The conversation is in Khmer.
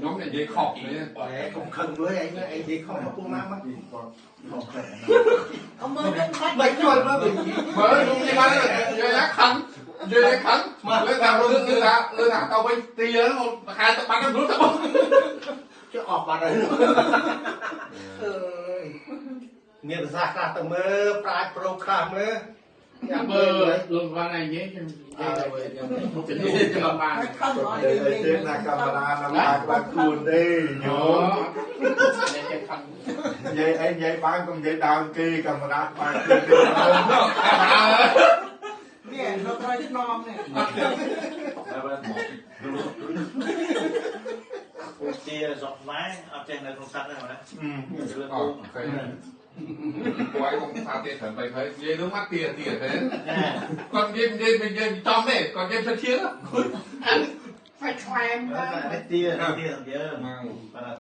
ខ្ញុំនិយាយខុសនេះ កុំខឹងមើលឯងឯងនិយាយខុសមកពួកម៉ាក់មក អមើលខ្ញុំបាច់ មិនជួយមើល មើលខ្ញុំនិយាយបាននិយាយណាខឹងនិយាយខឹងលើថាលើលើថាលើថាទៅវិញទាហ្នឹងខែទៅបាត់ទៅទៅ ចុះអស់បាត់ហើយអើយមានប្រសាសន៍ខ្លះទៅមើលប្រាជ្ញប្រូខ្លះមើល ចាំមើលលោកវ៉ាន់ឯងនិយាយខ្ញុំនិយាយខ្ញុំខ្ញុំបាន ខឹងអត់ ទេទេណាកាមេរ៉ាណាបានបានខ្លួនទេញោម ចេះខឹង និយាយអីនិយាយបានកុំនិយាយដើមគេកាមេរ៉ាបានខ្លួនទេ នេះនៅក្រោយខ្នងនេះ ពូទាស្រុកខ្មែរអត់ចេះនៅក្នុងសត្វទេណា អូខេពួកឯងកុំថាទេត្រឹមបែបហើយនិយាយនោះមកទាទាទេគាត់និយាយនិយាយនិយាយចំទេគាត់និយាយផ្សេង អានហ្វាច់ខ្លែម តែទាទាយើងបាទ។